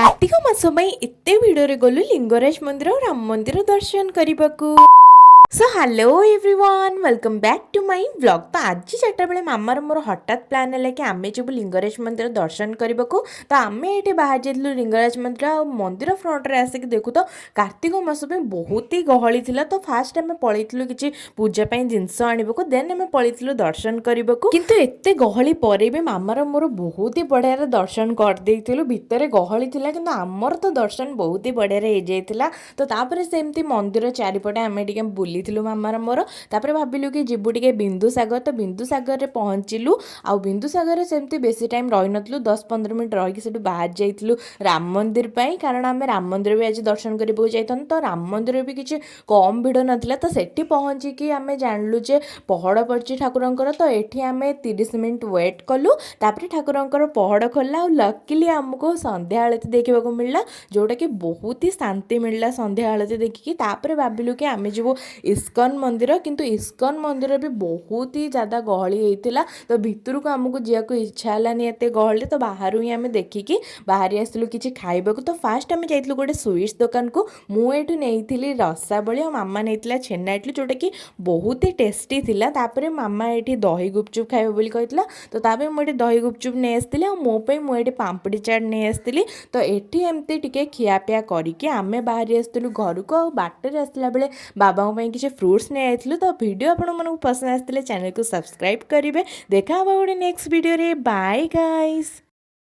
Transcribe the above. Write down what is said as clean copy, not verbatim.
କାର୍ତ୍ତିକ ମାସ ପାଇଁ ଏତେ ଭିଡ଼ରେ ଗଲୁ ଲିଙ୍ଗରାଜ ମନ୍ଦିର ଆଉ ରାମ ମନ୍ଦିର ଦର୍ଶନ କରିବାକୁ। So hello everyone, welcome back to my vlog. ତ ଆଜି 4ଟା ବେଳେ ମାମାର ମୋର ହଠାତ୍ ପ୍ଲାନ୍ ହେଲା କି ଆମେ ଯିବୁ ଲିଙ୍ଗରାଜ ମନ୍ଦିର ଦର୍ଶନ କରିବାକୁ। ତ ଆମେ ଏଇଠି ବାହାରି ଯାଇଥିଲୁ ଲିଙ୍ଗରାଜ ମନ୍ଦିର। ଆଉ ମନ୍ଦିର ଫ୍ରଣ୍ଟରେ ଆସିକି ଦେଖୁ ତ କାର୍ତ୍ତିକ ମାସ ପାଇଁ ବହୁତ ହି ଗହଳି ଥିଲା। ତ ଫାଷ୍ଟ ଆମେ ପଳେଇଥିଲୁ କିଛି ପୂଜା ପାଇଁ ଜିନିଷ ଆଣିବାକୁ, ଦେନ୍ ଆମେ ପଳେଇଥିଲୁ ଦର୍ଶନ କରିବାକୁ। କିନ୍ତୁ ଏତେ ଗହଳି ପରେ ବି ମାମାର ମୋର ବହୁତ ହି ବଢ଼ିଆରେ ଦର୍ଶନ କରିଦେଇଥିଲୁ। ଭିତରେ ଗହଳି ଥିଲା, କିନ୍ତୁ ଆମର ତ ଦର୍ଶନ ବହୁତ ହି ବଢ଼ିଆରେ ହେଇଯାଇଥିଲା। ତ ତାପରେ ସେମିତି ମନ୍ଦିର ଚାରିପଟେ ଆମେ ଟିକେ ବୁଲିଥିଲୁ ମାମାର ମୋର। ତାପରେ ଭାବିଲୁ କି ଯିବୁ ଟିକେ ବିନ୍ଦୁସାଗର। ତ ବିନ୍ଦୁସାଗରରେ ପହଞ୍ଚିଲୁ ଆଉ ବିନ୍ଦୁସାଗରରେ ସେମିତି ବେଶୀ ଟାଇମ୍ ରହିନଥିଲୁ। 10-15 ମିନିଟ୍ ରହିକି ସେଠୁ ବାହାରି ଯାଇଥିଲୁ ରାମ ମନ୍ଦିର ପାଇଁ, କାରଣ ଆମେ ରାମ ମନ୍ଦିର ବି ଆଜି ଦର୍ଶନ କରିବାକୁ ଯାଇଥାନ୍ତୁ। ତ ରାମ ମନ୍ଦିର ବି କିଛି କମ୍ ଭିଡ଼ ନଥିଲା। ତ ସେଠି ପହଞ୍ଚିକି ଆମେ ଜାଣିଲୁ ଯେ ପହଡ଼ ପଡ଼ିଛି ଠାକୁରଙ୍କର। ତ ଏଠି ଆମେ 30 ମିନିଟ୍ ୱେଟ୍ କଲୁ। ତାପରେ ଠାକୁରଙ୍କର ପହଡ଼ ଖୋଲିଲା ଆଉ ଲକିଲି ଆମକୁ ସନ୍ଧ୍ୟା ଆଳତି ଦେଖିବାକୁ ମିଳିଲା, ଯେଉଁଟାକି ବହୁତ ହି ଶାନ୍ତି ମିଳିଲା ସନ୍ଧ୍ୟା ଆଳତି ଦେଖିକି। ତାପରେ ଭାବିଲୁ କି ଆମେ ଯିବୁ ଇସ୍କନ ମନ୍ଦିର, କିନ୍ତୁ ଇସ୍କନ ମନ୍ଦିର ବି ବହୁତ ହି ଜ୍ୟାଦା ଗହଳି ହେଇଥିଲା। ତ ଭିତରକୁ ଆମକୁ ଯିବାକୁ ଇଚ୍ଛା ହେଲାନି ଏତେ ଗହଳିରେ। ତ ବାହାରୁ ହିଁ ଆମେ ଦେଖିକି ବାହାରି ଆସିଲୁ କିଛି ଖାଇବାକୁ। ତ ଫାଷ୍ଟ ଆମେ ଯାଇଥିଲୁ ଗୋଟେ ସୁଇଟ୍ସ ଦୋକାନକୁ। ମୁଁ ଏଇଠୁ ନେଇଥିଲି ରସାବଳି ଆଉ ମାମା ନେଇଥିଲା ଛେନା ଇଟଲି, ଯେଉଁଟାକି ବହୁତ ହି ଟେଷ୍ଟି ଥିଲା। ତାପରେ ମାମା ଏଇଠି ଦହି ଗୁପଚୁପ୍ ଖାଇବ ବୋଲି କହିଥିଲା। ତ ତା ପାଇଁ ମୁଁ ଏଠି ଦହି ଗୁପଚୁପ୍ ନେଇ ଆସିଥିଲି ଆଉ ମୋ ପାଇଁ ମୁଁ ଏଠି ପାମ୍ପୁଡ଼ି ଚାଟ୍ ନେଇ ଆସିଥିଲି। ତ ଏଠି ଏମିତି ଟିକେ ଖିଆପିଆ କରିକି ଆମେ ବାହାରି ଆସିଥିଲୁ ଘରକୁ। ଆଉ ବାଟରେ ଆସିଲା ବେଳେ ବାବାଙ୍କ ପାଇଁ କିଛି ଫ୍ରୁଟ୍ସ ନେଇ ଆସିଥିଲୁ। ତ ଭିଡ଼ିଓ ଆପଣମାନଙ୍କୁ ପସନ୍ଦ ଆସିଥିଲେ ଚ୍ୟାନେଲକୁ ସବସ୍କ୍ରାଇବ୍ କରିବେ। ଦେଖା ହେବ ଗୋଟେ ନେକ୍ସଟ ଭିଡ଼ିଓରେ। Bye guys.